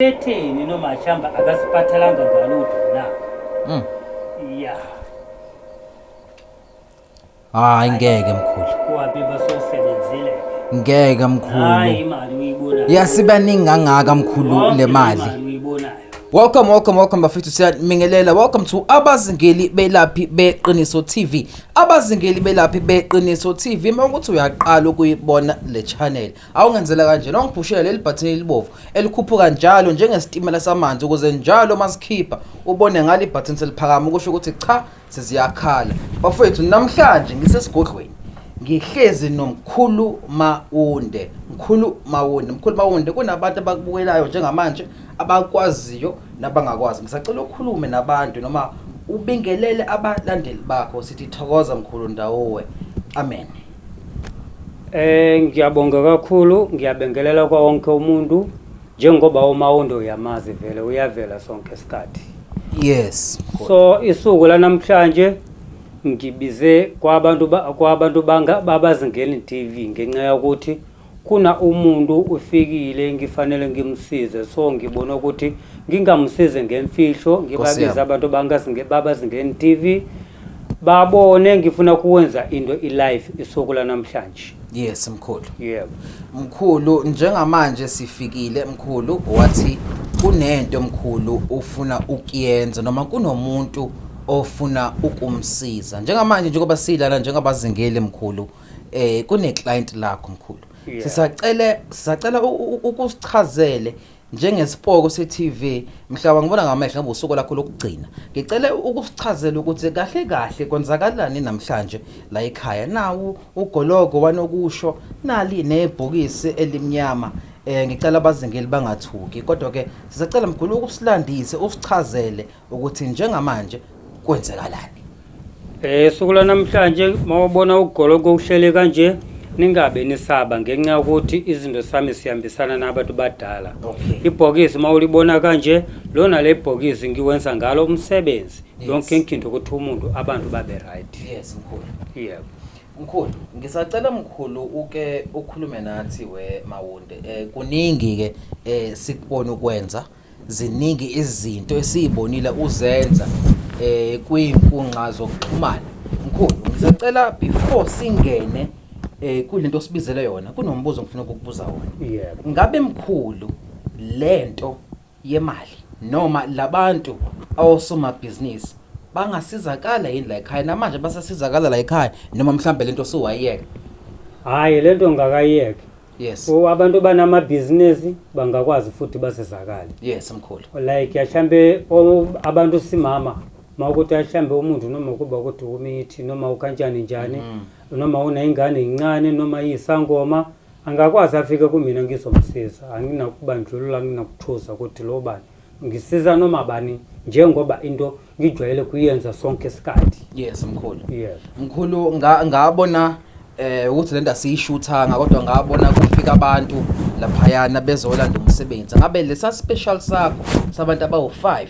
Etheni noma mhlawumbe akasiphathelanga ngalutho na? Ya. Hayi, ngeke mkhulu. Wabe basosebenzile. Ngeke Hayi, mkhulu. imali uyibonayo. Yasibaningi kangaka mkhulu Yonke le mali. Uyibonayo. Welcome, welcome, welcome bafethu, siyabingelela. Welcome to Abazingeli Belaphi Beqiniso TV. Abazingeli Belaphi Beqiniso TV, mawukuthi uyaqala ukuyibona le channel, awungenzela kanje, ungiphushela leli button elibovu elikhuphuka njalo njengesitimela samanzi, ukuze njalo masikhipha ubone ngale button seliphakama, ukusho ukuthi cha, seziyakhala. Bafethu, namhlanje ngisesigodlweni, ngihlezi nomkhulu Mawunde. Mkhulu Mawunde, mkhulu Mawunde, kunabantu abakubukelayo njengamanje, abakwaziyo nabangakwazi. Ngisacela ukhulume nabantu noma ubingelele abalandeli bakho. Sithi thokoza mkhulu, ndawowe, amen. Ngiyabonga kakhulu, ngiyabengelela kwa wonke umuntu njengoba uMawundo uyamazi vele, uyavela sonke isikhathi. Yes, mkhulu. So isuku lanamhlanje ngibize kwabantu banga babazingeli TV ngenxa yokuthi kuna umuntu ufikile, ngifanele ngimsize. So ngibona ukuthi ngingamsize ngemfihlo, ngibabize yami. abantu bangazinge babazingeni TV babone ngifuna kuwenza into i-live isuku lanamhlanje. Yes mkhulu. Yebo. Mkhulu, njengamanje sifikile mkhulu, wathi kunento mkhulu ufuna ukuyenza noma kunomuntu ofuna ukumsiza. Njengamanje njengoba silana njengabazingeli mkhulu, kune client lakho mkhulu. Sisacele, sisacela ukusichazele njengesipoko se-TV, mhlawumbe ngibona ngamehlo ngoba usuku lakho lokugcina. Ngicela ukusichazela ukuthi kahle kahle kwenzakalani namhlanje la ekhaya. Nawu ugologo wanokusho, nali nebhokisi elimnyama. Ngicela abazingeli bangathuki, kodwa ke sisacela mkhulu ukusilandise, usichazele ukuthi njengamanje kwenzekalani. Suku lanamhlanje mawubona ugologo uhlele kanje, ningabe nisaba ngenxa yokuthi izinto sami sihambisana nabantu badala. Ibhokisi mawulibona kanje, lona le bhokisi ngiwenza ngalo umsebenzi. Yonke into ukuthi umuntu abantu babe right. Yes mkhulu. Yebo. Mkhulu, ngisacela mkhulu uke ukhulume nathi we Mawunde. Kuningi ke sikubona ukwenza, ziningi izinto esizibonile uzenza kwinkundla zokuxhumana. Mkhulu, ngisacela before singene kulento osibizele yona, kunombuzo ngifuna ukukubuza wona. Yebo. Ngabe mkhulu, lento yemali noma labantu awosomabhizinisi bangasizakala yini la ekhaya namanje, basasizakala la ekhaya, noma mhlambe lento suwayiyeka? Hayi, lento ngakayiyeke. Abantu banamabhizinisi bangakwazi futhi basizakale. Yes mkhulu. Like mhlambe abantu simama mawukuthi mhlambe umuntu noma kuba ukuthi umithi noma ukanjani njani, noma unayingane incane noma yisangoma, angakwazi afike kumina ngizomsiza. Anginakubandlulula, anginakuthuza ukuthi lo bani ngisiza noma bani, njengoba into ngijwayele kuyenza sonke isikhathi. Yes mkhulu. Yebo. Mkhulu, ngabona ukuthi lento asiyishuthanga, kodwa ngabona kufika abantu laphayana bezolanda umsebenzi. Ngabe lesa special sakho sabantu abawu5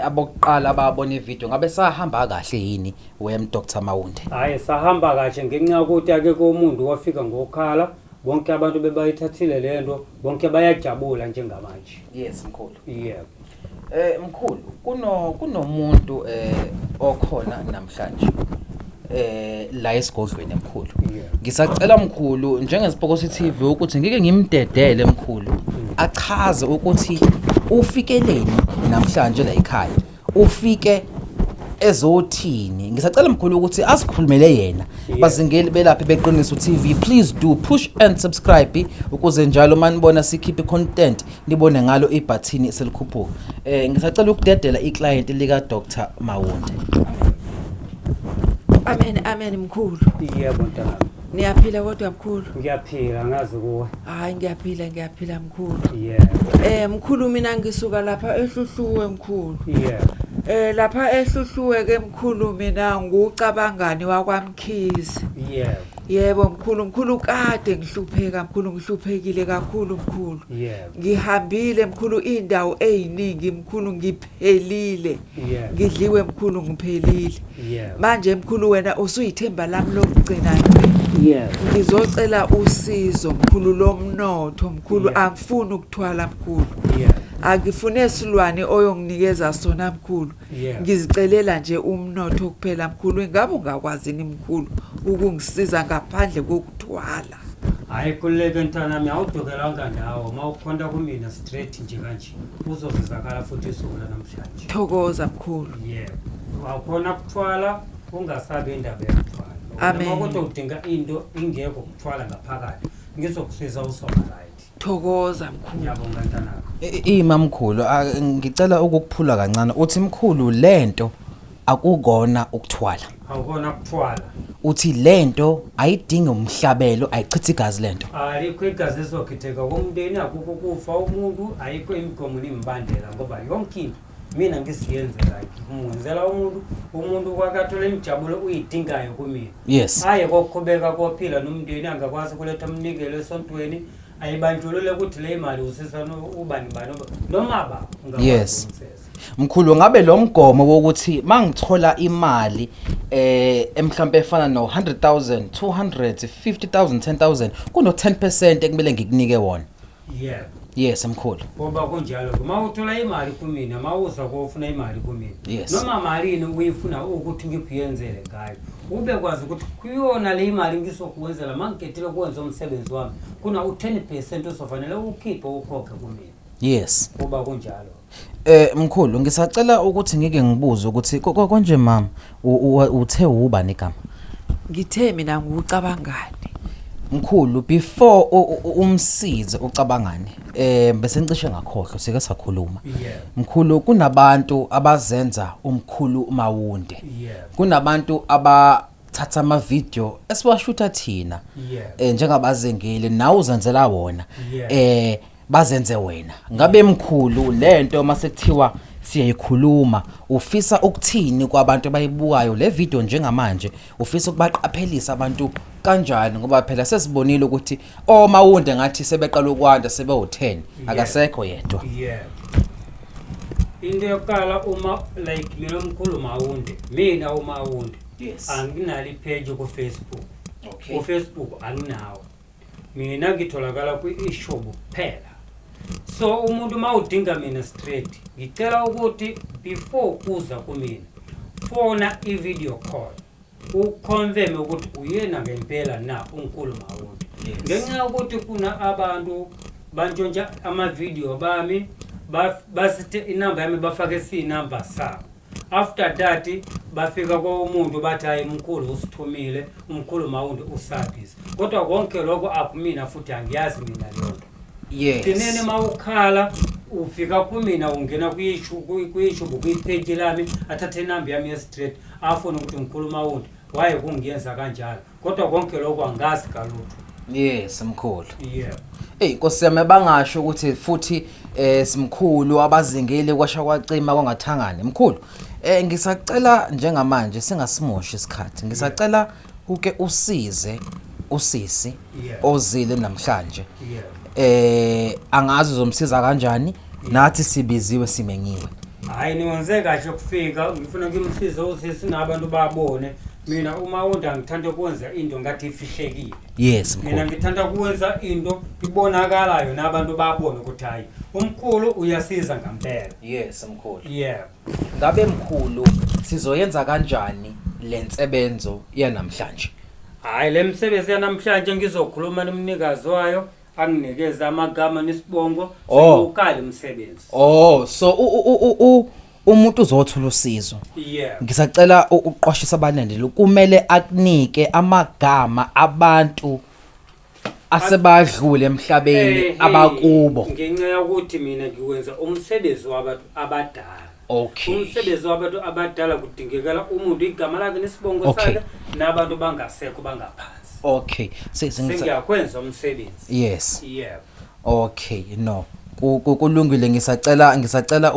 abokuqala ababona ivideo, ngabe sahamba kahle yini we Dr Mawunde? Hayi, sahamba kahle ngenxa yokuthi akekho umuntu wafika ngokhala. Bonke abantu bebayithathile lento, bonke bayajabula njengamanje. Yes mkhulu. Yebo. Mkhulu, kunomuntu okhona namhlanje la esigodlweni mkhulu. Ngisacela mkhulu njengesipoko TV ukuthi ngike ngimdedele mkhulu, achaze ukuthi ufikeleni namhlanje la ekhaya. Ufike ezothini? Ngisacela mkhulu ukuthi asikhulumele yena. Bazingeli belaphi beqiniso TV, please do push and subscribe ukuze njalo manibona sikhiphe content nibone ngalo ibhathini selikhuphuka. Ngisacela ukudedela iclient lika Dr Mawunde. Amen, amen mkhulu. Yebo mntanami. Niyaphila kodwa mkhulu? Ngiyaphila, ngazi kuwe. Hayi, ngiyaphila, ngiyaphila mkhulu. Yebo. Mkhulu, mina ngisuka lapha eHluhluwe mkhulu. Yebo. Lapha eHluhluwe ke mkhulu, mina ngucabangani wakwaMkhize. Yebo. Yebo mkhulu, mkhulu kade ngihlupheka mkhulu, ngihluphekile kakhulu mkhulu. Yebo. Ngihambile mkhulu indawo eziningi mkhulu, ngiphelile. Ngidliwe mkhulu, ngiphelile. Yebo. Manje mkhulu, wena usuyithemba lami lokugcina nje. Yebo. Ngizocela usizo mkhulu lomnotho mkhulu. Angifuni ukuthwala mkhulu. Angifune silwane oyonginikeza sona mkhulu. Ngizicelela nje umnotho kuphela mkhulu. Ingabe ungakwazini mkhulu ukungisiza ngaphandle kokuthwala? Hhayi, khululeke mntanami, awudukelanga ndawo. Uma ukhonta kumina straight nje kanje, uzosizakala futhi isuku lanamhlanje. Thokoza mkhulu. Yebo, awukhona kuthwala, ungasabi indaba yokuthwala. Amen. Noma kodwa udinga into ingekho kuthwala ngaphakathi, ngizokusiza usoba right. Thokoza mkhulu. Ngiyabonga mntanami. Ima mkhulu, ngicela ukukuphula kancane. Uthi mkhulu lento akukona ukuthwala. Awukona kuthwala. Uthi lento ayidingi umhlabelo, ayichithi igazi lento. Alikho igazi ezokhitheka komndeni, akukho kufa umuntu, ayikho imigomo nemibandela, ngoba yonke into mina ngisiyenzela, ngimwenzela umuntu, umuntu kwakathola imijabulo uyidingayo kumina. Aye kokuqhubeka kophila nomndeni, angakwazi ukuletha umnikelo esontweni, ayibandlulule ukuthi le imali usisa ubani bani noma ba ungakwazi ukumsiza. Mkhulu, ngabe lo mgomo wokuthi mangithola imali emhlambe efana no 100,000, 200, 50,000, 10,000, kuno 10% ekumele ngikunike wona? Yebo. Yes mkhulu. Ngoba kunjalo, uma uthola imali kumina, uma uza kofuna imali kumina, noma malini uyifuna ukuthi ngikuyenzele ngayo, ube kwazi ukuthi kuyona le imali ngizokuwenzela, uma ngikethile ukwenza umsebenzi wami, kuna u-10% uzofanele ukhiphe ukhokhe kumina. Kuba kunjalo. Mkhulu, ngisacela ukuthi ngike ngibuze ukuthi konje mama uthe ubani igama? Ngithe mina ngucabangani. Mkhulu, before umsize ucabangani, bese ngicishe ngakhohlwa, sike sakhuluma. Mkhulu, kunabantu abazenza umkhulu Mawunde. Kunabantu abathatha ama video esiwashutha thina. Njengabazengile, nawe uzenzela wona. Bazenze wena. Ngabe mkhulu lento mase kuthiwa siyayikhuluma, ufisa ukuthini kwabantu abayibukayo le video njengamanje? Ufisa ukubaqaphelisa abantu kanjani? Ngoba phela sesibonile ukuthi oMawunde ngathi sebeqala ukwanda, sebewu-10, akasekho yedwa. Into yokuqala, uma like mina omkhulu Mawunde, mina uMawunde, anginalo ipage ku Facebook. Ku Facebook anginawo. Mina ngitholakala kwi-Ishobu kuphela. So umuntu mawudinga mina straight, ngicela ukuthi before kuza kumina, fona i-video call, uconfirm ukuthi uyena ngempela na unkulu Mawunde. Ngenxa yokuthi kuna abantu bantshontsha ama-video bami, basithe inamba yami bafake sinamba sabo. After that bafika komuntu bathi hayi umkhulu usithumile, umkhulu Mawunde usabhizi. Kodwa konke lokho akumina futhi angiyazi mina leyo nto. Gcineni mawukhala ufika kumina, ungena kuyishubu kuyipage lami, athathe inamba yami ye-straight, afone ukuthi ngikhuluma Mawunde, waye kungiyenza kanjalo. Kodwa konke lokho angazi kalutho. Yes mkhulu. Hey Nkosi yami, bangasho ukuthi futhi simkhulu abazingile kwasha kwacima kwangathangani. Mkhulu, ngisacela njengamanje singasimoshi isikhathi. Ngisacela uke usize usisi ozile namhlanje. Angazi uzomsiza kanjani, nathi sibiziwe simenyiwe. Hayi, niwenze kahle ukufika, ngifuna ngimsize usisi nabantu babone. Mina uma unda ngithanda ukwenza into ngathi ifihlekile. Yes, Mina mkhulu. ngithanda ukwenza into ibonakalayo nabantu babone ukuthi hayi umkhulu uyasiza ngempela. Yes, mkhulu. Yeah. Ngabe mkhulu sizoyenza kanjani lensebenzo yanamhlanje? Hayi, le msebenzi yanamhlanje ngizokhuluma nomnikazi wayo, anginikeze amagama nesibongo, siwuqale umsebenzi. Oh, so umuntu uzothola usizo. Yeah. Ngisacela ukuqwashisa abalandeli, kumele akunike amagama abantu asebadlule emhlabeni abakubo. Ngenxa yokuthi mina ngiwenza umsebenzi wabantu abadala. Okay. Umsebenzi wabantu abadala kudingekela umuntu igama lakhe nesibongo Okay. sakhe nabantu bangasekho bangaphansi. Okay. Sengiyakwenza umsebenzi. Yes. Yeah. Okay, no. Kulungile, ngisacela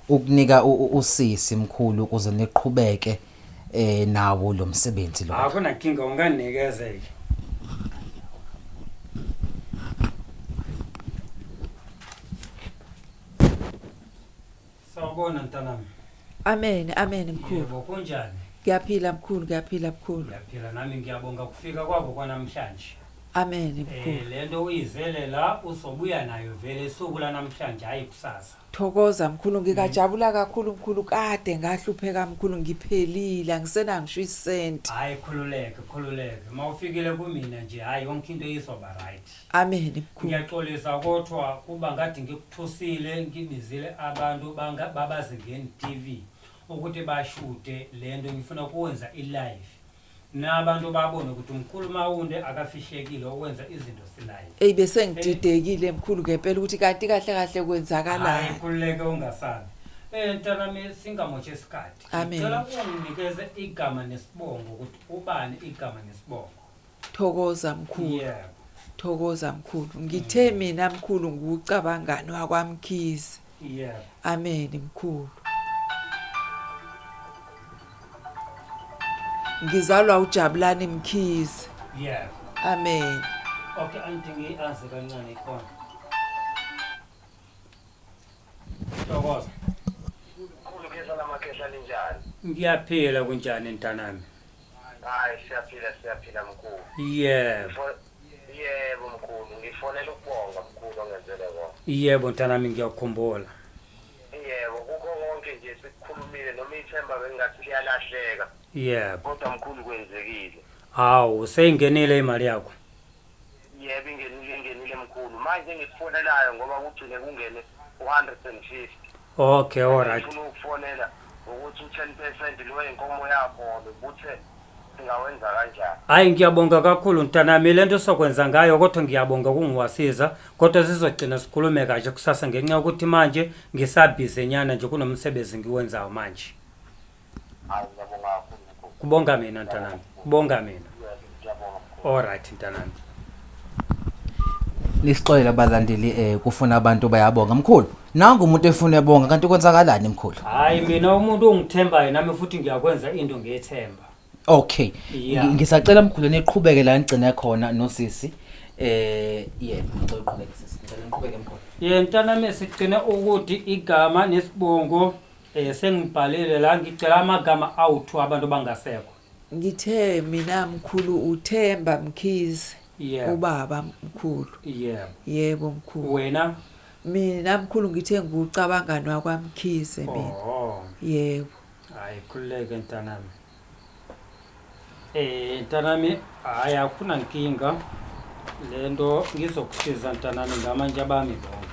ukunika usisi mkhulu ukuze niqhubeke nawo lo msebenzi lo. Akho nakinga, unganikeza nje. Sawubona mntanami. Amen, amen mkhulu. Yebo, kunjani? Ngiyaphila mkhulu, ngiyaphila mkhulu. Ngiyaphila nami, ngiyabonga kufika kwakho kwanamhlanje. Amen mkhulu. Lento uyizele la uzobuya nayo vele isuku lanamhlanje, hayi kusasa. Thokoza mkhulu, ngikajabula kakhulu mkhulu, kade ngahlupheka mkhulu, ngiphelile, angisena ngisho isenti. Hayi khululeke, khululeke. Mawufikile kumina nje, hayi yonke into izoba right. Amen mkhulu. Ngiyaxolisa kodwa kuba ngathi ngikuthusile, ngibizile abantu baBazingeni TV ukuthi bashude lento, ngifuna kuwenza i-live. Nabantu babone ukuthi umkhulu Mawunde akafihlekile, owenza izinto si-live. Ey, bese ngididekile mkhulu ngempela ukuthi kanti kahle kahle Hayi kwenzakalani. Khululeke, ungasabi. Mntanami, singamoshi isikhathi. Amen. Ngicela unginikeze igama nesibongo, ukuthi ubani igama nesibongo. Thokoza mkhulu. Yebo. Thokoza mkhulu. Ngithe mina mkhulu ngucabangani wakwaMkhize. Yebo. Amen mkhulu. Ngizalwa uJabulani Mkhize. Yebo. Amen. Okay, anti ngiyazi kancane ikhona. Thokoza. Mkhulu, khehla lamakhehla, ninjani? Ngiyaphila, kunjani mntanami? Hayi, siyaphila, siyaphila mkhulu. Yebo. Yebo mkhulu, ngifonela ukubonga mkhulu ongenzele kona. Yebo mntanami, ngiyakukhumbula. Yebo, kukho konke nje sikukhulumile, noma ithemba bengathi liyalahleka, kodwa mkhulu kwenzekile. Hawu, seyingenile imali yakho. Yebo, ingenile, ingenile mkhulu. Manje ngikufonelayo ngoba kugcine kungene u-150. Okay, all right. Ngifuna ukufonela ukuthi u-10% lo inkomo yakho buthe singawenza kanjani? Hayi, ngiyabonga kakhulu mntanami, lento sokwenza ngayo, kodwa ngiyabonga kungiwasiza, kodwa sizogcina sikhulume kahle kusasa ngenxa yokuthi manje ngisabhizi nyana nje, kunomsebenzi ngiwenzayo manje. Hayi, ngiyabonga kakhulu mkhulu. Kubonga mina mntanami, kubonga mina. Yebo, ngiyabonga mkhulu. All right mntanami. Nisixolela abalandeli, kufuna abantu bayabonga mkhulu. Nangu umuntu efuna uyabonga, kanti kwenzakalani mkhulu? Hayi, mina umuntu ongithembayo nami futhi ngiyakwenza into ngiyethemba. Okay. Yeah. Ngisacela mkhulu niqhubeke la nigcine khona nosisi. Yebo, ngicela uqhubeke sisi. Ngicela niqhubeke mkhulu. Ye mntanami, sigcine ukuthi igama nesibongo, sengibhalile la, ngicela amagama awu-2 abantu bangasekho. Ngithe mina mkhulu uThemba Mkhize. Ubaba mkhulu. Yebo. Yebo mkhulu. Wena? Mina mkhulu ngithe ngucabangani wakwaMkhize mina. Oh. Yebo. Hayi, khululeke mntanami. Mntanami, hayi akuna nkinga. Lento ngizokusiza mntanami ngamanje abami bonke.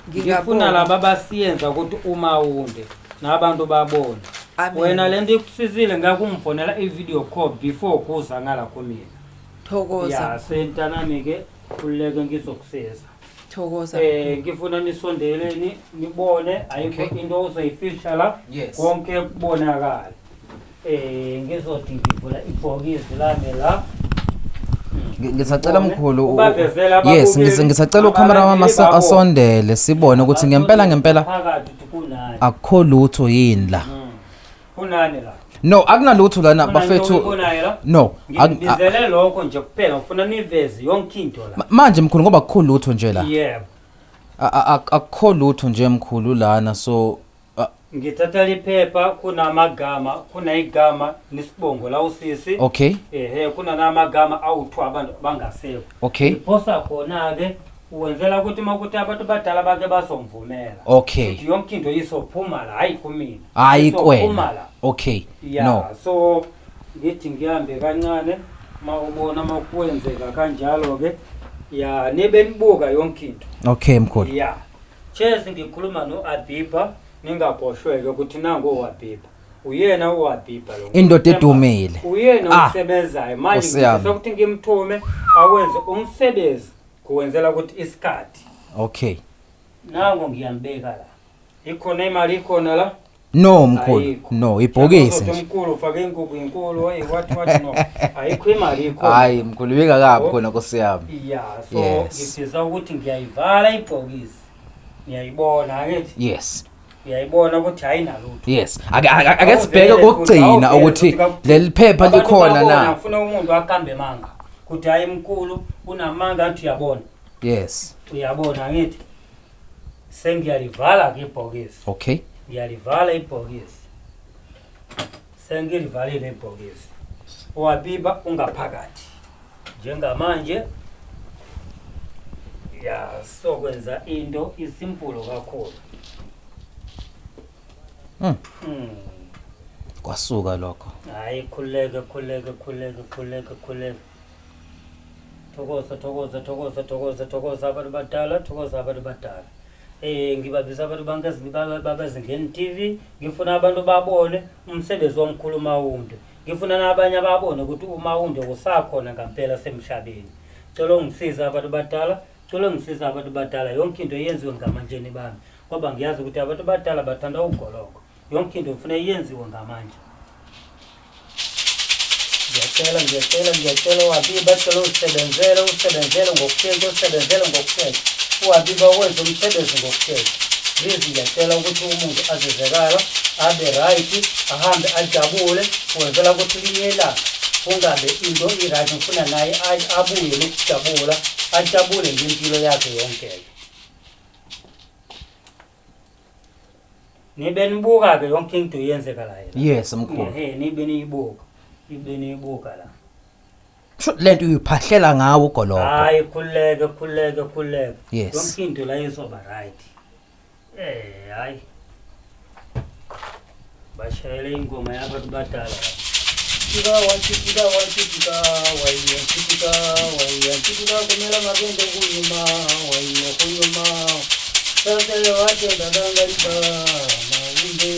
Ngingabonga. Ngifuna laba basiyenza ukuthi uMawunde nabantu babone. Amen. Wena lento ikusizile ngakumfonela i-video call before kuza ngala kumina. Thokoza. Ya, sentanami ke, khululeke ngizokusiza. Thokoza. Ngifuna nisondeleni nibone, ayikho into ozoyifihla la. Konke kubonakala. Ngizothi ngivula ibhokisi lami la. Ngisacela mkhulu Ubavezela Yes, ababukeli, ngisacela ucamera wami abalandeli babo. asondele sibone ukuthi ngempela ngempela phakathi ukuthi kunani. Akukho lutho yini la? Kunani la? No, akunalutho lana Kunani bafethu. okubonayo la? No, Ngibizele lokho nje kuphela, ngifuna niveze yonke into la. Manje mkhulu ngoba akukho lutho nje la. Yebo. Akukho lutho nje mkhulu lana, so Ngithatha liphepha, kunamagama, kuna igama nesibongo la usisi. Ehe, kuna namagama awu2 abantu bangasekho. Ngiphosa khona ke uwenzela ukuthi makuthi abantu badala bake bazomvumela. Ukuthi yonke into izophuma la, hayi kumina. Hayi Izophuma kuwena. la. Yeah, No. so ngithi ngihambe kancane mawubona makwenzeka kanjalo ke. Ya, nibe nibuka yonke into. Okay mkhulu. Yeah. Cheers, ngikhuluma noAbiba, ningakhohlweke ukuthi nangu uAbiba. Uyena uAbiba lo. Indoda edumile. Uyena osebenzayo. Manje Nkosi yami. ngifisa ukuthi ngimthume awenze umsebenzi kuwenzela ukuthi isikhathi. Nangu ngiyambeka la. Ikhona imali, ikhona la? No mkhulu. Ayikho. No, ibhokisi Mkhulu, nje. Mkhulu ufake inkukhu inkulu, hey, what, what, no. Ayikho imali ikhona. Hayi mkhulu, ibingakabi Oh. khona Nkosi yami. Yeah, so ngifisa ukuthi ngiyayivala ibhokisi. Ngiyayibona angithi? Yes. Ngiyayibona ukuthi ayinalutho. Yes. Ake sibheke Awuvele futhi, kokugcina awuvele ukuthi futhi kakuthi leli phepha abantu likhona babona, na. Ngifuna umuntu akambe manga. Kuthi hayi mkhulu unamanga, athi uyabona. Uyabona angithi? Sengiyalivala ke ibhokisi. Ngiyalivala ibhokisi. Sengilivalile ibhokisi. Wabiba ungaphakathi. Njengamanje ya sokwenza into isimpulo kakhulu. Kwasuka lokho. Hayi khuleke khuleke khuleke khuleke khuleke. Thokoza thokoza thokoza thokoza thokoza abantu badala, thokoza abantu badala. Ngibabiza abantu babezingeni TV, ngifuna abantu babone umsebenzi omkhulu uMawunde. Ngifuna nabanye ababone ukuthi uMawunde usakhona ngempela semhlabeni. Cela ungisize abantu badala, cela ungisize abantu badala, yonke into yenziwe ngamandleni bami. Ngoba ngiyazi ukuthi abantu badala bathanda ugoloko. Yonke into ufuna yenziwe ngamandla. Ngiyacela, ngiyacela, ngiyacela wabiba, cela usebenzele, usebenzele ngokushesha, usebenzele ngokushesha. Wabiba wenze umsebenzi ngokushesha. Please ngiyacela ukuthi umuntu azizekala, abe right, ahambe ajabule, wenzela ukuthi linye ilanga kungabe into i-right, ngifuna naye abuye nokujabula, ajabule ngempilo yakhe yonke. Nibe nibuka ke yonke into yenzeka la yena. Yes mkhulu. Ehe, nibe niyibuka. Nibe niyibuka la. Sho lento uyiphahlela ngawo ugoloko. Hayi khuleke khuleke khuleke. Yes. Yonke into la izoba right. Hayi. Bashayele ingoma yabantu badala. Tika wa tika wa tika wa tika wa tika kumela magendo kuyuma wa kuyuma. Sasele wathi ndangaliba mawunde.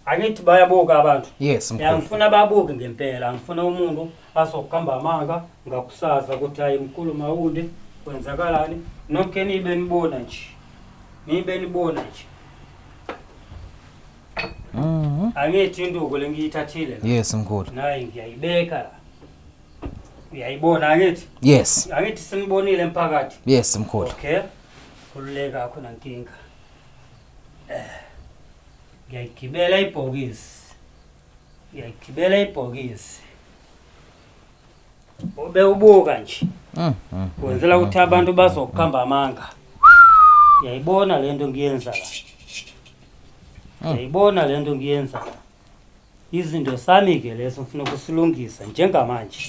Angithi bayabuka abantu. Yes mkhulu. Ngifuna babuke ngempela, ngifuna umuntu azokuhamba amanga ngakusasa ukuthi hayi mkhulu Mawunde kwenzakalani. Nonke nibe nibona nje. Nibe nibona nje. Angithi induku lengiyithathile. Yes mkhulu. Nayi ngiyayibeka la. Uyayibona angithi? Yes. Angithi sinibonile emphakathi. Yes mkhulu. Okay. Khululeka akho nankinga. Ngiyayigibela ibhokisi. Ngiyayigibela ibhokisi. Ube ubuka nje. Kwenzela ukuthi abantu bazokuhamba amanga. Uyayibona lento ngiyenza la. Uyayibona lento ngiyenza la. Izinto sami ke leso ngifuna ukusilungisa njengamanje.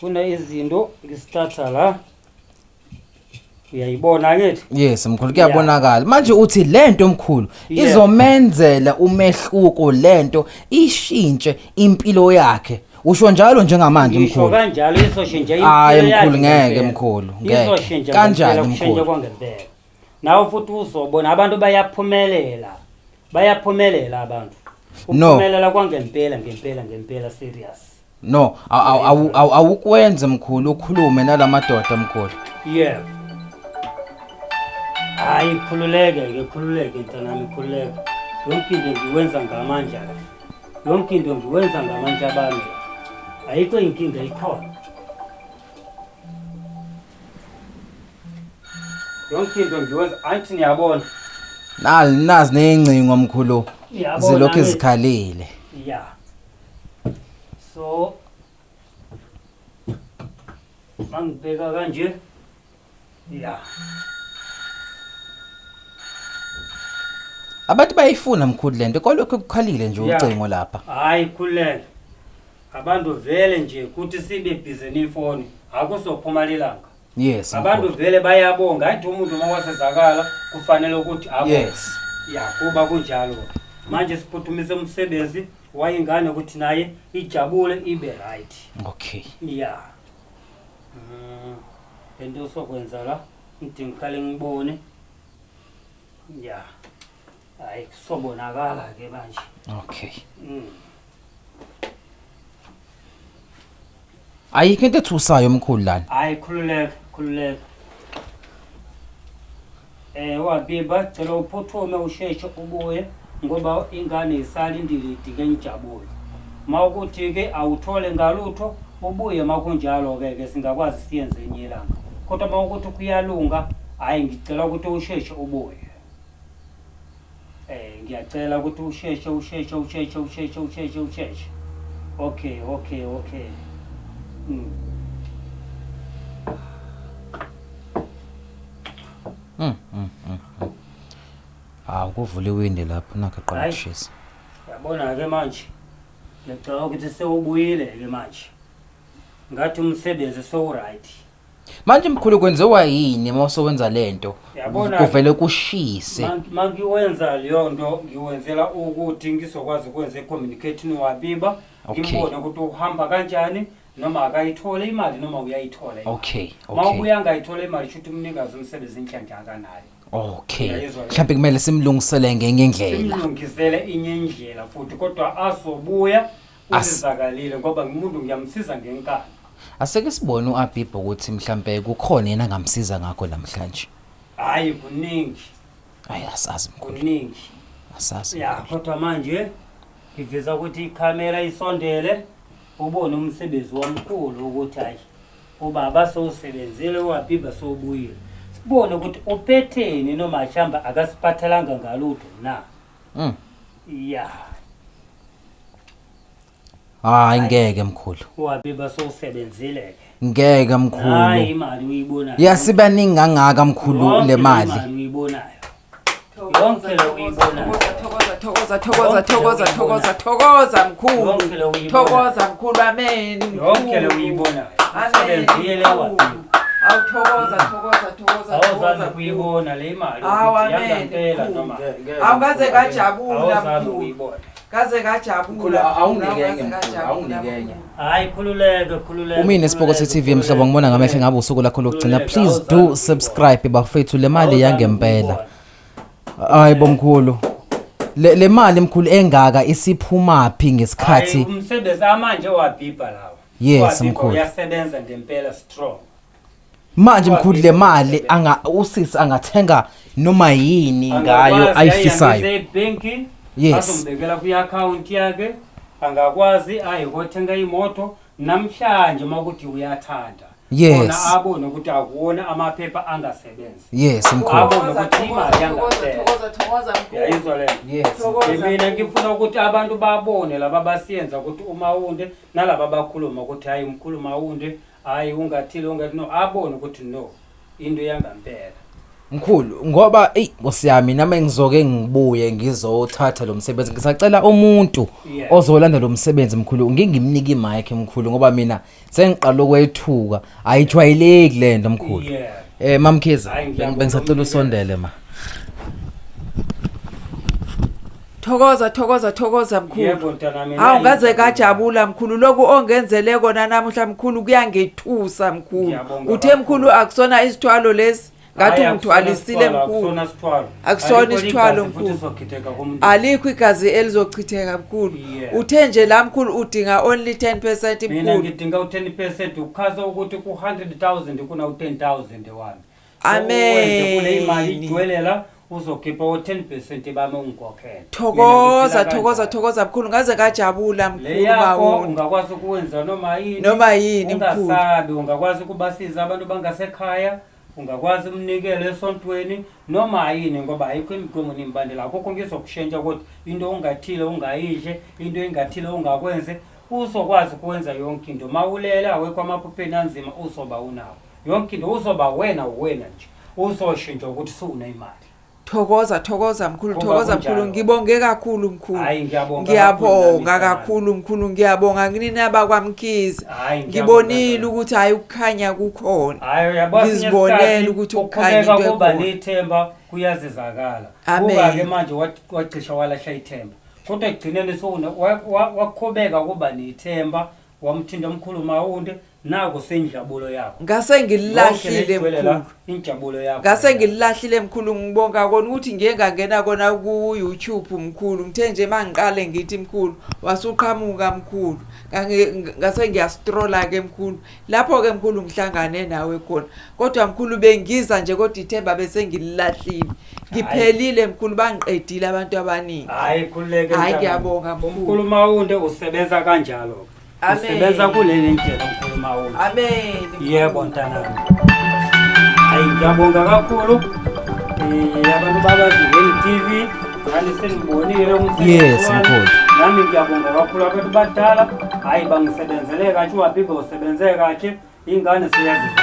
Kuna izinto ngisithatha la. Uyayibona angithi? Yes mkhulu, kuyabonakala. Manje uthi lento mkhulu izomenzela umehluko, lento ishintshe impilo yakhe. Usho njalo njengamanje Ngisho mkhulu. kanjalo izoshintsha impilo Hayi yakhe mkhulu, ngeke ngempela. mkhulu, ngeke. Izoshintsha Kanjani ngempela, kushintsha mkhulu? kwangempela. Nawe futhi uzobona abantu bayaphumelela. Bayaphumelela abantu. No. Ukuphumelela kwangempela ngempela ngempela serious. No, awukwenze mkhulu ukhulume nalamadoda mkhulu. Yebo. Hayi khululeke ke, khululeke mntanami, khululeke. Yonke into ngiwenza ngamandla la. Yonke into ngiwenza ngamandla bami la. Ayikho inkinga ikhona. Yonke into ngiwenza, angithi niyabona. Nazi nezingcingo mkhulu. Niyabona Zilokhu angithi? zikhalile. Yeah. So mangibheka kanje. Yeah. Abantu bayifuna mkhulu lento, kwalokho kukhalile nje Yeah. ucingo lapha. Hayi khululeke. Abantu vele nje kuthi sibe busy nefoni, akusophuma lelanga. Yes. Abantu mkhulu. vele bayabonga, hayi umuntu uma wasezakala kufanele ukuthi abonge. Yes. Ya, kuba kunjalo. Manje siphuthumise umsebenzi wayingane ukuthi naye ijabule ibe right. Okay. Yeah. Lento sokwenza la ngidinga ngiqale ngibone. Yeah. Hayi kusobonakala ke manje. Okay. Ayikho into ethusayo mkhulu lana. Hayi khululeka, khululeka. Wabiba cela uphuthume usheshe ubuye ngoba ingane isalindile idinga injabulo. Mawukuthi ke awuthole ngalutho ubuye makunjalo ke ke singakwazi siyenze enye ilanga. Kodwa mawukuthi kuyalunga, hayi ngicela ukuthi usheshe ubuye. Ngiyacela ukuthi usheshe, usheshe, usheshe, usheshe, usheshe, usheshe. Okay, okay, okay. Hawu. Awukuvula iwindi lapho nakho aqala Hhayi. ukushisa. Yabona-ke manje, ngiyacabanga ukuthi sewubuyile-ke manje. Ngathi umsebenzi sowuright. Manje mkhulu kwenziwa yini uma usewenza lento? Yabona- Kuvele kushise. Mangiwenza leyo nto ngiwenzela ukuthi ngizokwazi ukwenza i-communicate noWabiba. Okay. Ngibone ukuthi uhamba kanjani noma akayithole imali noma uyayithola imali. Okay, Uma okay. ubuya angayithola imali shuthi umnikazi umsebenzi inhlanhla akanayo. Okay. Uyayizwa le? Mhlawumbe kumele simlungisele ngenye indlela. Simlungisele inye indlela futhi kodwa azobuya usizakalile ngoba ngimuntu ngiyamsiza ngenkani. Aseke sibone uAbib ukuthi mhlambe kukhona yena angamsiza ngakho namhlanje. Hayi kuningi. Hayi asazi mkhulu. Kuningi. Asazi. Ya kodwa manje ngiveza ukuthi ikhamera isondele ubone umsebenzi wamkhulu ukuthi hayi ubaba sowusebenzile uAbiba sowubuyile. Sibone ukuthi uphetheni noma mhlawumbe akasiphathelanga ngalutho na. Ya. Hayi ngeke mkhulu. UAbiba sowusebenzile ke. Ngeke mkhulu. Hayi imali uyibonayo. Yasibaningi kangaka mkhulu Yonke le mali. imali uyibonayo. Yonke le uyibonayo. Thokoza thokoza thokoza thokoza thokoza thokoza mkhulu. Yonke le uyibonayo. Thokoza mkhulu amen. Yonke le uyibonayo. Amen. Usebenzile uAbiba. Awu thokoza thokoza thokoza Awuzazi thokoza. kuyibona le imali Awu, ukuthi amen, yangempela mkhulu. noma Awu kaze kajabula awuzazi mkhulu. ukuyibona. Kaze kajabula. Mkhulu, awungikenye, Kaze mkhulu, kajabula, awungikenye. mkhulu. Hayi khululeke khululeke. Umini Sipoko TV mhlobo ngibona ngamehlo ngabe usuku lakho lokugcina. Please do subscribe bafethu le mali yangempela. Hayi bomkhulu. Le mali mkhulu engaka isiphuma phi ngesikhathi? Umsebenzi amanje wabhibha lawo. Yes, Wabhibha, mkhulu. Uyasebenza ngempela strong. Manje mkhulu le mali anga usisi angathenga noma yini ngayo ayifisayo. Ebhenki. Yes. Azombekela kwi-account yakhe angakwazi aye kothenga imoto namhlanje makuthi uyathanda. Yes. Khona abone ukuthi akuwona amaphepha angasebenzi. Yes mkhulu. Abone ukuthi imali yangaphela. Thokoza thokoza mkhulu. Uyayizwa le nto? Yes. Thokoza. Mina ngifuna ukuthi abantu babone laba basiyenza ukuthi uMawunde nalaba bakhuluma ukuthi hayi mkhulu Mawunde hayi ungathile ungathi no abone ukuthi no into yangampela. Mkhulu ngoba ey Nkosi yami nami ngizoke ngibuye ngizothatha lo msebenzi ngisacela umuntu Yeah. ozolanda lo msebenzi mkhulu ngingimnike imic mkhulu ngoba mina sengiqala ukwethuka ayijwayeleki lento mkhulu. Yeah. Mamkhize Hayi, ngiyabonga bengisacela usondele ma. Thokoza thokoza thokoza mkhulu. Yebo mntanami. Hawu ngaze kajabula mkhulu lokhu ongenzele kona namuhla mkhulu kuyangethusa mkhulu. Ngiyabonga Uthe mkhulu akusona isithwalo lesi ngathi Hayi, ungithwalisile akusona mkhulu. isithwalo, akusona isithwalo. Akusona Alikho isithwalo, igazi futhi mkhulu. lizochitheka kumuntu. Alikho igazi elizochitheka mkhulu. Yeah. Uthe nje la mkhulu udinga only 10% Mina mkhulu. ngidinga u-10% ukhaza ukuthi ku-100,000 kuna u-10,000 wami. So, Amen. uwenze kule imali igcwelela uzokhipha u-10% bami ungikhokhele. Thokoza Mina ngiphila thokoza kanjalo. thokoza mkhulu ngaze kajabula Le mkhulu yakho Mawunde. ungakwazi ukuwenza noma yini. Noma yini, mkhulu. Ungasabi, ungakwazi ukubasiza abantu bangasekhaya, ungakwazi umnikelo esontweni noma yini ngoba ayikho imigomo nemibandela. Akukho ngizokushintsha ukuthi into ongathile ungayidle, into engathile ungakwenze, uzokwazi ukwenza yonke into. Mawulele awekho amaphupheni anzima uzoba unawo. Yonke into uzoba wena wena nje. Uzoshintsha ukuthi sewunemali. Thokoza thokoza mkhulu Ngoba thokoza mkhulu kunjalo. ngibonge kakhulu mkhulu. Hayi, ngiyabonga Ngiyabonga kakhulu kakhulu mkhulu ngiyabonga nginina bakwaMkhize. Hayi, ngiyabonga Ngibonile kakhulu. ukuthi hayi ukukhanya kukhona. Hayi uyabona Ngizibonele ukuthi ukukhanya into kuba ekhona. nethemba kuyazizakala. Amen. Kuba ke manje wacisha walahla ithemba. Kodwa ekugcineni sowuna waqhubeka kuba nethemba wamthinta omkhulu Mawunde naku senjabulo yakho. Ngase ngilahlile mkhulu. Injabulo yakho. Ngase ngilahlile mkhulu ngibonga kona ukuthi ngiye ngangena kona ku YouTube mkhulu ngithe nje mangiqale ngithi mkhulu wasuqhamuka mkhulu ngase ngiyastrola ke mkhulu lapho ke mkhulu ngihlangane nawe khona kodwa mkhulu bengiza nje kodwa ithemba bese ngilahlile ngiphelile mkhulu bangiqedile abantu abaningi. Hayi khululeke. Hayi ngiyabonga mkhulu. Umkhulu Mawunde usebenza kanjalo. Amen. Usebenza kuleli ndlela umkhulu Mawunde. Amen. Yebo mntanami. Hayi ngiyabonga kakhulu. Abantu babaZingeli TV nani senibonile umsebenzi Yes, wami. mkhulu. Nami ngiyabonga kakhulu abantu badala. Hayi bangisebenzele kahle uWabiba usebenze kahle ingane siyazizwa.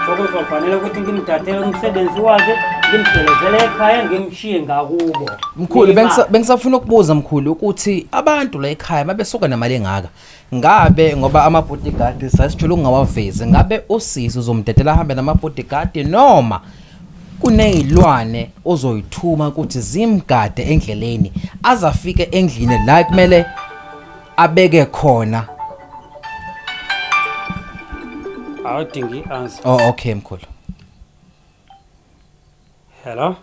Sokuzofanele ukuthi ngimthathele umsebenzi wakhe Ngimphelezele ekhaya, ngimshiye ngakubo. Mkhulu, bengisafuna ukubuza mkhulu ukuthi abantu la ekhaya mabesuka nemali engaka, ngabe ngoba ama-bodyguard sasijwayele ukungawavezi, ngabe usisi uzomdedela ahambe nama-bodyguard noma kuney'lwane ozoyithuma ukuthi zimgade endleleni aze afike endlini la kumele abeke khona? Awudingi i-answer. Oh, okay mkhulu. Hello.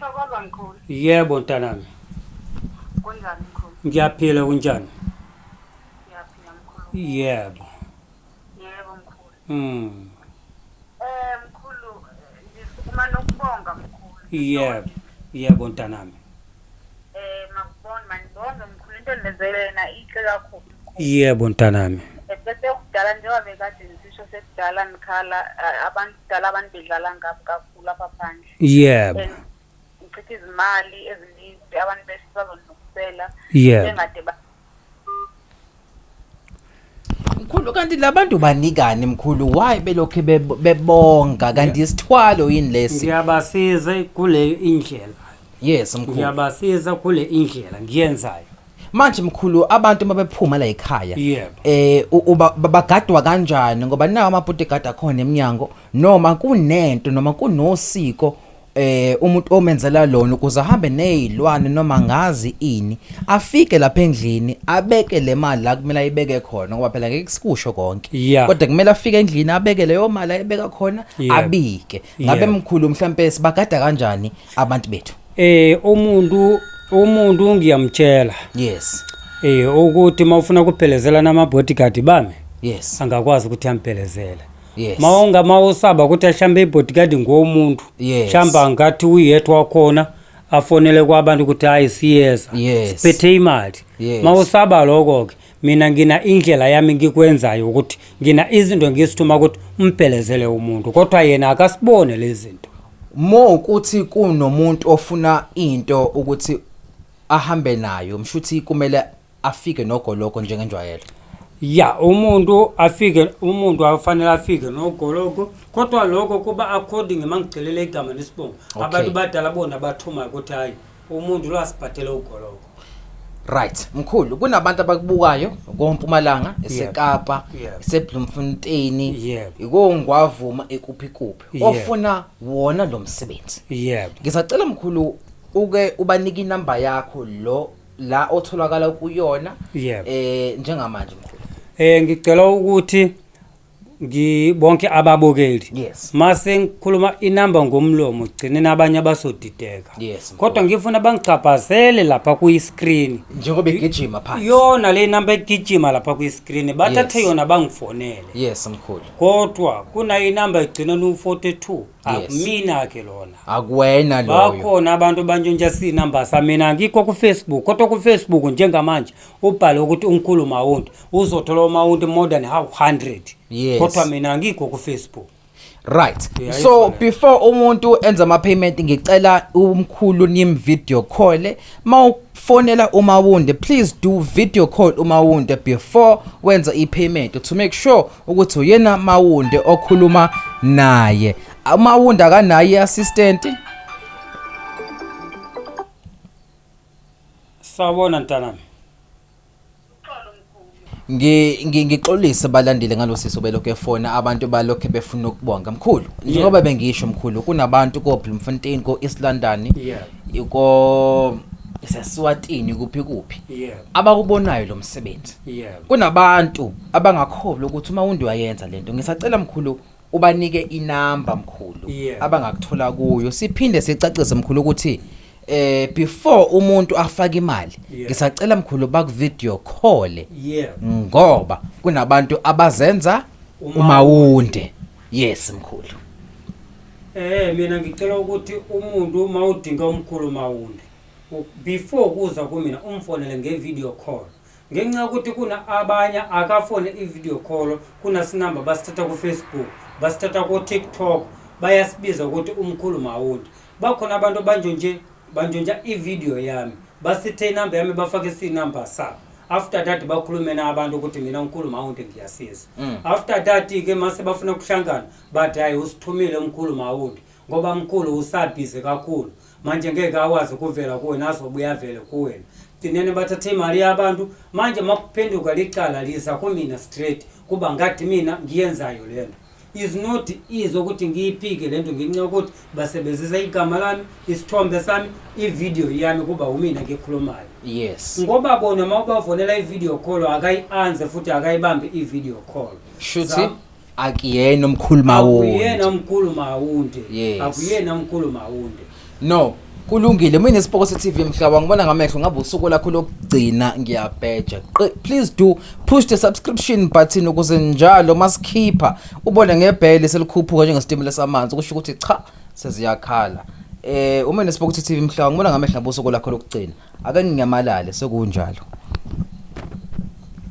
Thokoza mkhulu. Yebo ntanami. Kunjani mkhulu? Ngiyaphila, kunjani? Ngiyaphila mkhulu. Yebo. Yebo mkhulu. Mkhulu, ngisukuma nokubonga mkhulu. Yebo. Yebo ntanami. Makubona manibonge mkhulu, into enenzele yena inhle kakhulu mkhulu. Yebo ntanami. Bese kudala njengoba bekade nisisho, sekudala nikhala, abantu kudala abantu bedlala ngabo kakhulu apha phandle. Yebo. And ngichitha izimali ezininzi, abantu bese bazonilungisela bengade Mkhulu, kanti labantu banikani mkhulu? Why belokhu bebonga kanti isithwalo yini lesi? Ngiyabasiza kule indlela. Yes mkhulu. Ngiyabasiza kule indlela ngiyenzayo. Manje mkhulu, abantu mabephuma la ekhaya, bagadwa kanjani, ngoba nawo ama-bodyguard akhona eminyango, noma kunento noma kunosiko umuntu omenzela lona ukuze ahambe nezilwane noma ngazi ini, afike lapha endlini abeke le mali la kumele ayibeke khona, ngoba phela ngeke sikusho konke, kodwa kumele afike endlini abeke leyo mali ayibeka khona, abike? Ngabe mkhulu, mhlambe sibagada kanjani abantu bethu? Umuntu ngiyamtshela ukuthi mawufuna kuphelezela nama bodyguard bami, angakwazi ukuthi amphelezele. Mawunga mawusaba ukuthi ahlambe i-bodyguard ngomuntu, mhlawumbe ngathi uyedwa wakhona, afonele kwabantu ukuthi hayi, siyeza, siphethe imali. Mawusaba lokho ke, mina ngina indlela yami ngikwenzayo ukuthi ngina izinto ngisithuma ukuthi umphelezele umuntu, kodwa yena akasibone lezi zinto. Mo ukuthi kunomuntu ofuna into ukuthi ahambe nayo, mshuthi kumele afike nogoloko njengenjwayelo? Ya, umuntu afike, umuntu afanele afike nogoloko, kodwa lokho kuba according mangicelele igama nesibongo. Abantu badala bona bathuma ukuthi hayi, umuntu lo asibhadele ugoloko. Right mkhulu, kunabantu abakubukayo koMpumalanga, eseKapa, eseBloemfontein, ikongwavuma, ekuphi kuphi, ofuna wona lo msebenzi. Ngisacela mkhulu uke ubanike inamba yakho lo la otholakala kuyona njengamanje mkhulu. Ngicela ukuthi ngibonke ababukeli. Mase ngikhuluma inamba ngomlomo, gcine nabanye abasodideka. Kodwa ngifuna bangichaphazele lapha kuyi-screen. Njengoba igijima phansi. Yona le namba egijima lapha kwi-screen, bathathe yona bangifonele. Yes mkhulu. Kodwa kuna inamba igcina no-42, akumina ke lona. Akuwena loyo. Bakhona abantu bantshontsha sinamba samina, angikho ku-Facebook, kodwa ku-Facebook njengamanje ubhale ukuthi umkhulu Mawunti, uzothola uMawunti more than how 100. Kodwa mina angikho ku-Facebook. Right, so before umuntu enza ama payment, ngicela umkhulu nim video call. Mawufonela uMawunde, please do video call uMawunde before wenza i-payment to make sure ukuthi uyena Mawunde okhuluma naye. UMawunde akanayo i-assistant. Sawubona mntanami. Ngixolise balandile ngalosiso belokhu efona, abantu balokhu befuna ukubonga mkhulu. Njengoba bengisho mkhulu, kunabantu ko Bloemfontein, ko East London, ko seswatini, kuphi kuphi, abakubonayo lo msebenzi. Kunabantu abangakholwa ukuthi uMawunde uyayenza lento. Ngisacela mkhulu ubanike inamba mkhulu abangakuthola kuyo, siphinde sicacise mkhulu ukuthi before umuntu afake imali, ngisacela mkhulu baku video call, ngoba kunabantu abazenza uMawunde. Yes mkhulu. Mina ngicela ukuthi umuntu uma udinga umkhulu Mawunde, before kuza kumina umfonele nge-video call, ngenxa yokuthi kuna abanye akafone i-video call, kunasinamba basithatha ku-Facebook, basithatha ku-TikTok, bayasibiza ukuthi umkhulu Mawunde. Bakhona abantu bantshontshe, bantshontsha i-video yami, basithe inamba yami, bafake isinamba sabo. After that bakhulume nabantu ukuthi mina umkhulu Mawunde ngiyasiza. After that ke mase bafuna ukuhlangana, bathi hayi, usithumile umkhulu Mawunde. Ngoba mkhulu usabhizi kakhulu manje, ngeke awazi ukuvela kuwena, azobuya avele kuwena. Gcinene bathathe imali yabantu. Manje makuphenduka licala lisa kumina straight, kuba ngathi mina ngiyenzayo lento. Is not easy ukuthi ngiyiphike lento ngenxa yokuthi basebenzisa igama lami, isithombe sami, ividiyo yami, kuba umina ngikhulumayo. Ngoba bona uma ubafonela i-video call akayi-answer, futhi akayibambi i-video call. Shuthi akuyena umkhulu Mawunde. Akuyena umkhulu Mawunde. Akuyena umkhulu Mawunde. No, kulungile. Mina isipoko se-TV, mhlaba ngibona ngamehlo ngabe usuku lakho lokugcina, ngiyabheja. Please do push the subscription button ukuze njalo masikhipha ubone ngebhele selikhuphuka njengesitimela samanzi, kusho ukuthi cha, seziyakhala. Uma nesipoko se-TV, mhlaba ngibona ngamehlo ngabe usuku lakho lokugcina. Ake nginyamalale sekunjalo.